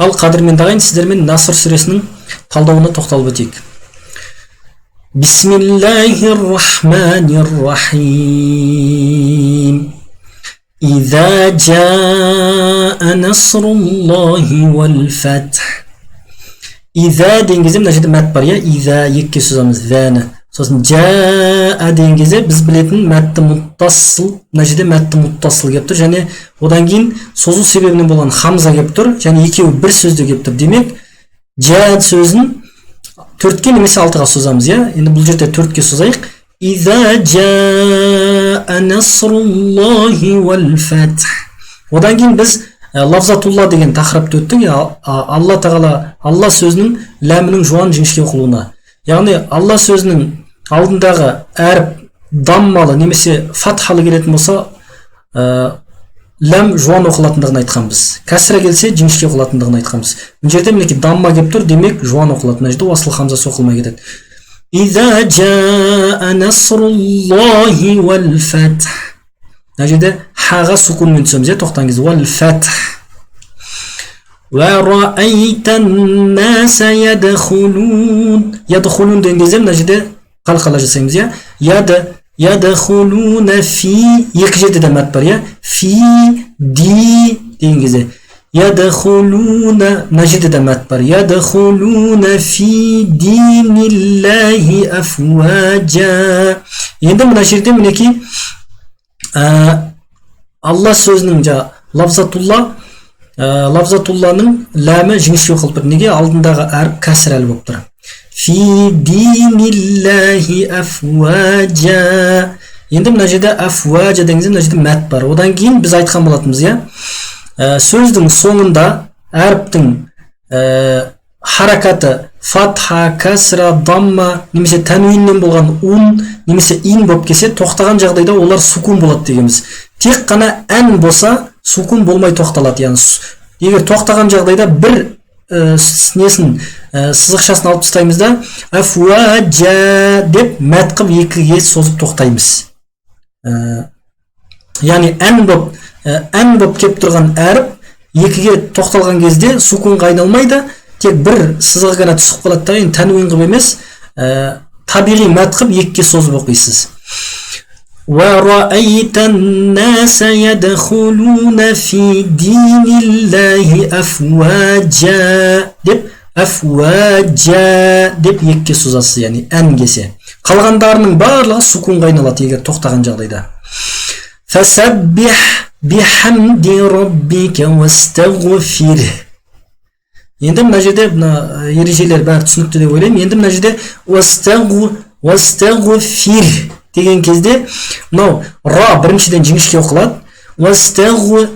Ал, қадірменді ағайын, сіздермен Наср сүресінің талдауына тоқталып өтейік. Бисмиллахир-рахманир-рахим. Иза жаа насруллахи вал фатх. Иза деген кезде мына жерде мәт бар, иә? Иза екіге созамыз зәні. Сосын жаа деген кезде біз білетін мәтті муттасыл, мына жерде мәтті муттасыл келіп тұр, және одан кейін созу себебінен болған хамза келіп тұр, және екеуі бір сөзде келіп тұр. Демек, жаа сөзін төртке немесе алтыға созамыз, иә? Енді бұл жерде төртке созайық. Иза жаа насруллахи вал фатх. Одан кейін біз лафзатулла деген тақырыпты өттік. Алла тағала, Алла сөзінің ләмінің жуан жіңішке оқылуына. Яғни Алла сөзінің алдындағы әріп даммалы немесе фатхалы келетін болса, ләм жуан оқылатындығын айтқанбыз. Кәсіре келсе жіңішке оқылатындығын айтқанбыз. Мына жерде мінекей дамма келіп тұр, демек жуан оқылады. Мына жерде уасыл хамзасы оқылмай кетеді. Иза жаа насруллахи вал фатх. Мына жерде хаға сукунмен түсеміз, иә, тоқтаған кезде. Вал фатх. Уа раайтан наса ядхулун. Ядхулун деген кезде мына жерде қалқала жасаймыз, иә? Ядхулуна фи, екі жерде де мәт бар, иә? Фи ди деген кезде ядхулуна, мына жерде де мәт бар. Ядхулуна фи диниллахи афважа. Енді мына жерде мінекей, Алла сөзінің лафзатулла, лафзатулланың ләмі жіңішке оқылып тұр. Неге? Алдындағы әріп кәсірәлі болып тұр. Фи диниллахи афважа. Енді мына жерде афважа деген кезде мына жерде мәт бар. Одан кейін біз айтқан болатынбыз, иә? Сөздің соңында әріптің харакаты фатха, кәсра, дамма немесе тәнуиннен болған ун немесе ин болып келсе, тоқтаған жағдайда олар сукун болады дегенбіз. Тек қана ән болса сукун болмай тоқталады. Яғни егер тоқтаған жағдайда бір несін, сызықшасын алып тастаймыз да афуажа деп мәт қылып екіге созып тоқтаймыз. Яғни ән болып келіп тұрған әріп екіге тоқталған кезде сукунға айналмайды, тек бір сызығы ғана түсіп қалады да, енді тәнуин қылып емес, табиғи мәт қылып екіге созып оқисыз. Уа раайтан наса ядхулуна фи диниллахи афважа деп, афважа деп екіге созасыз, яғни ән келсе. Қалғандарының барлығы сукунға айналады егер тоқтаған жағдайда. Фасаббих бихамди раббика вастағфир. Енді мына жерде мына ережелер бәрі түсінікті деп ойлаймын. Енді мына жерде вастағфир деген кезде мынау ра біріншіден жіңішке оқылады. Вастағфир,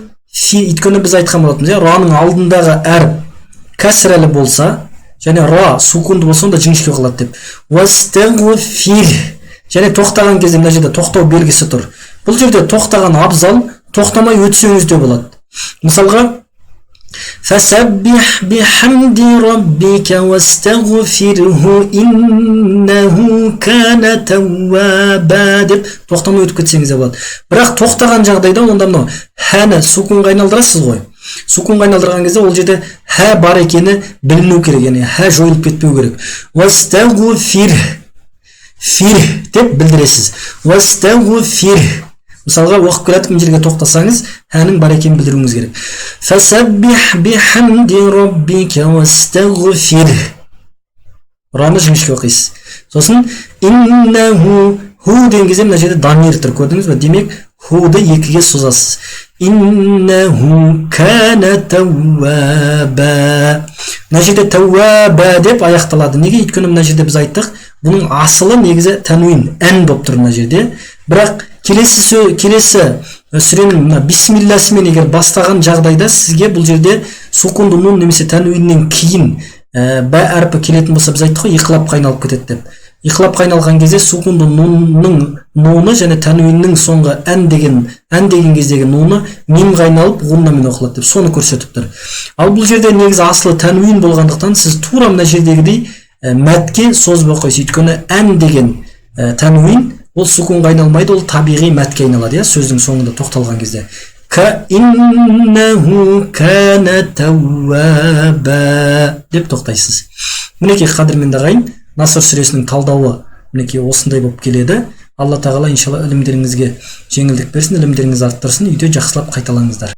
өйткені біз айтқан болатынбыз, иә, раның алдындағы әріп кәсірәлі болса және ра сукунды болса, онда жіңішке оқылады деп. Вастағфир. Және тоқтаған кезде мына жерде тоқтау белгісі тұр. Бұл жерде тоқтаған абзал, тоқтамай өтсеңіз де болады. Мысалға, фасаббих бихамди раббика вастағфирху иннаху кана тауаба деп тоқтамай өтіп кетсеңіз де болады. Бірақ тоқтаған жағдайда онда мынау хәні сукунға айналдырасыз ғой. Сукунға айналдырған кезде ол жерде хә бар екені біліну керек, яғни хә жойылып кетпеу керек. Вастағфир, фир деп білдіресіз. Вастағфир. Мысалға, оқып келатып мына жерге тоқтасаңыз, хәнің бар екенін білдіруіңіз керек. Фасаббих бихамди раббика вастағфир. Раны жіңішке оқисыз. Сосын иннаху, ху деген кезде мына жерде дамир тұр, көрдіңіз бе? Демек, худы екіге созасыз. Иннаху кана тауаба. Мына жерде тауаба деп аяқталады. Неге? Өйткені мына жерде біз айттық, бұның асылы негізі тәнуин, ән болып тұр мына жерде. Бірақ келесі сүренің мына бисмилласымен егер бастаған жағдайда сізге бұл жерде сукунды нун немесе тәнуиннен кейін бә әрпі келетін болса, біз айттық қой, иқлапқа айналып кетеді деп. Иқлапқа айналған кезде сукунды нунның нуны және тәнуиннің соңғы ән деген кездегі нуны мимға айналып ғуннамен оқылады деп соны көрсетіп тұр. Ал бұл жерде негізі асылы тәнуин болғандықтан сіз тура мына жердегідей мәтке созып оқисыз. Өйткені ән деген тәнуин ол сукунға айналмайды, ол табиғи мәтке айналады, иә, сөздің соңында тоқталған кезде. Иннаху кана тауаба деп тоқтайсыз. Мінекей, қадірменді ағайын, Наср сүресінің талдауы мінекей осындай болып келеді. Алла тағала, иншалла, ілімдеріңізге жеңілдік берсін, ілімдеріңізді арттырсын. Үйде жақсылап қайталаңыздар.